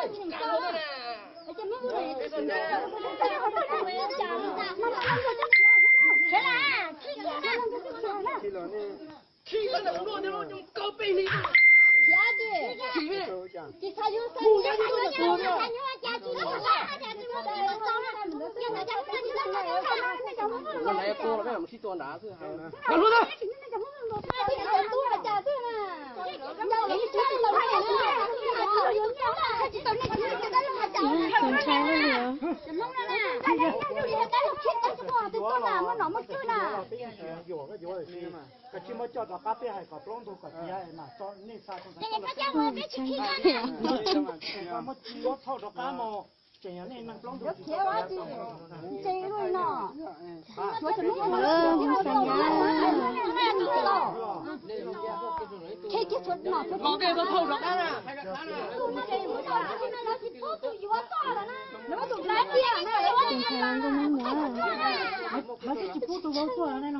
Tus ntshai lawm. Koj tsis muab coj rov qab peb hais kom plaub ntug kom tiav mas tso nej xa tus ntxhais koj los tsev. Muab tsis muab txhauj rov qab mas tseem yog nej neeg plaub ntug. Tus ntxhais nkauj Hmoob Muas.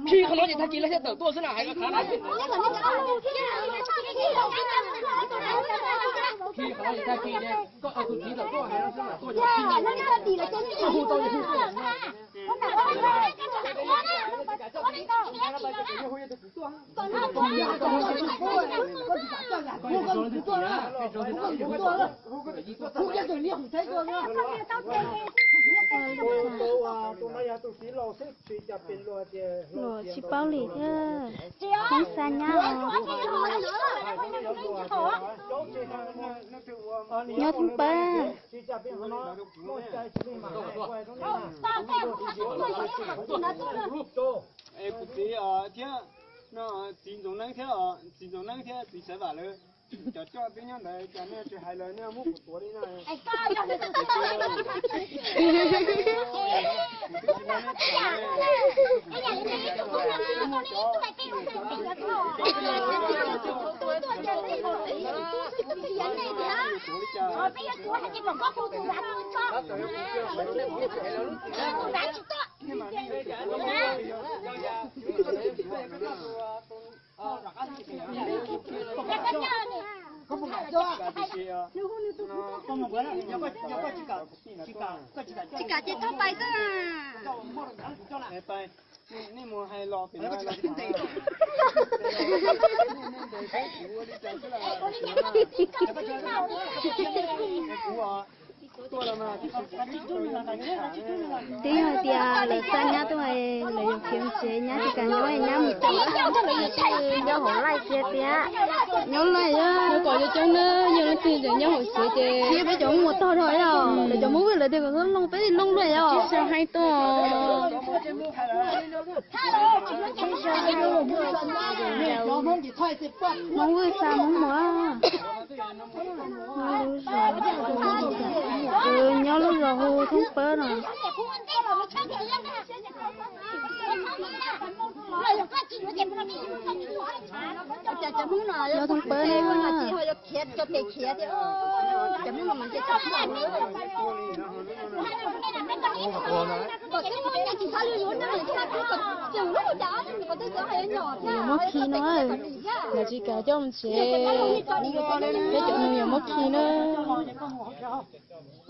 Khi qhov no ces tag kis lawv thiaj tawm tuaj xwb na, hais qhov no. Khi qhov no ces tag kis, koj tus txiv tawm tuaj hais no xwb na, tuaj yog khi. Hu tau ces hu tuaj. Tus no yog tus txiv laus xwb, tsis cas pes luag tias luag tsis paub li thiab. Hmoob xa nyab os. Nyob thoob pab. Kuv txiv thiab, txiv Ntxoov Neeb thiab, txiv Ntxoov Neeb thiab txiv Xaiv Vam lawv cov coj twb nyob ntawd, cas nej tsis hais lawv, nej muab kuv tuav li no. Tsis kam ces txhob pais xwb. Nej mus hais los pem no los. Kuv twb yog hais tias lawv xa nyab tuaj, lawv yuav khiav mus tsev, nyab tsis kam nyob, nyab mus tsev. Nyob hauv laij tiag tiag. Nyob laij, kom coob coob na, yog leej twg nyob hauv tsev ces peb cov Hmoob Muas tog dhau os, lawv cov Hmoob Vwj lawv tias kom looj, peb looj luaj os. Tsis txhob hais tuaj. Hmoob Vwj xa Hmoob Muas. Nyob lub zos hu Thoob Pawb no. Nyob Thoob Pawb na. Yuav muab khi no, lawv tsis kam coj mus tsev. Peb cov no yuav muab khi na.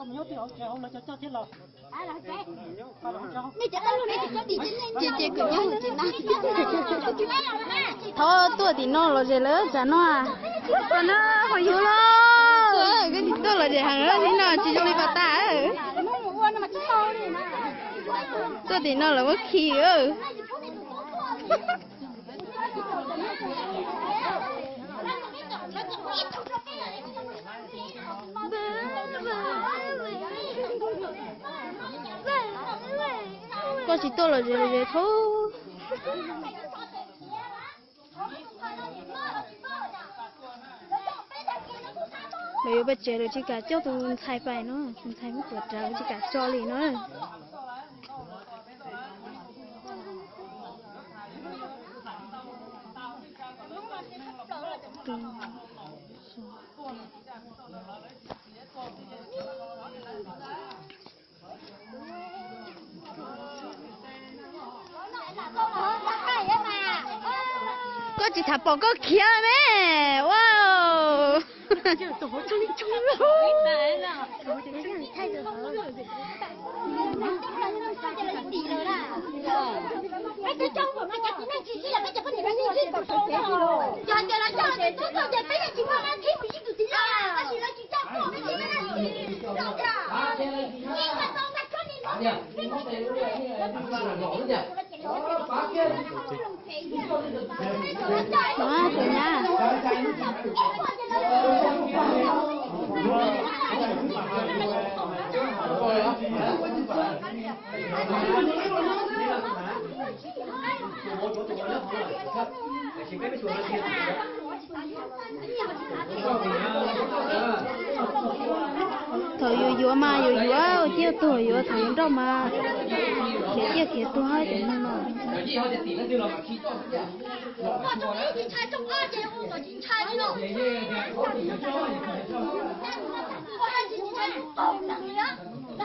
Ces ces kuv nyob hauv tsev na. Thov tuaj tim no los ze lawm tsam no. Tsam no ho yuav los. Koj tsis tuaj los ze heev li no tsis zoo li pas tas. Tuaj tim no lawv muab khi. Koj tsis tuaj los ze los ze thaub. Lawv yuav pais tsev lawv tsis kam coj tus ntxhais pais no, tus ntxhais muab tuav rawv tsis kam tso li no. Koj tsis tham pom koj khiav me. Wow. Thaum yus yuav mas yus yuav ua ciaj tuag, yuav thaum yuav nrauj mas khiav ciaj khiav tuag cov neeg no.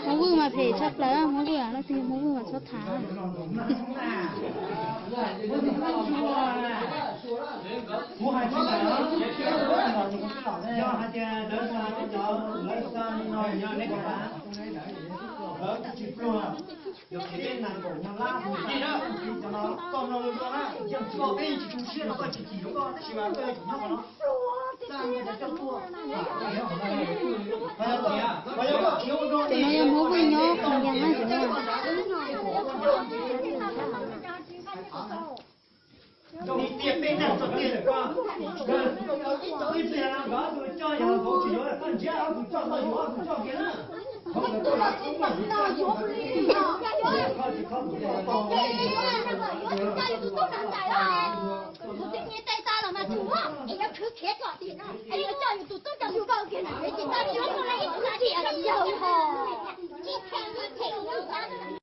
Hmoob Vwj mas phem tshaj plaws, Hmoob Vwj, leej twg yog Hmoob Vwj mas txhob tham. Kuv hais tsis tau, yog hais tias lawv xa, lawv xa no yog nej kom tas, lawv tsis pluag, yog qhia tej nas kaum nyuag lab, cov no koj mloog zoo na, yog tsis koj peb tsis tu siab no koj tsis chim rau koj tab sis mas koj yuav tsum nyob qhov no. Cov no yog Hmoob Vwj nyob Qhov Yas na cov no.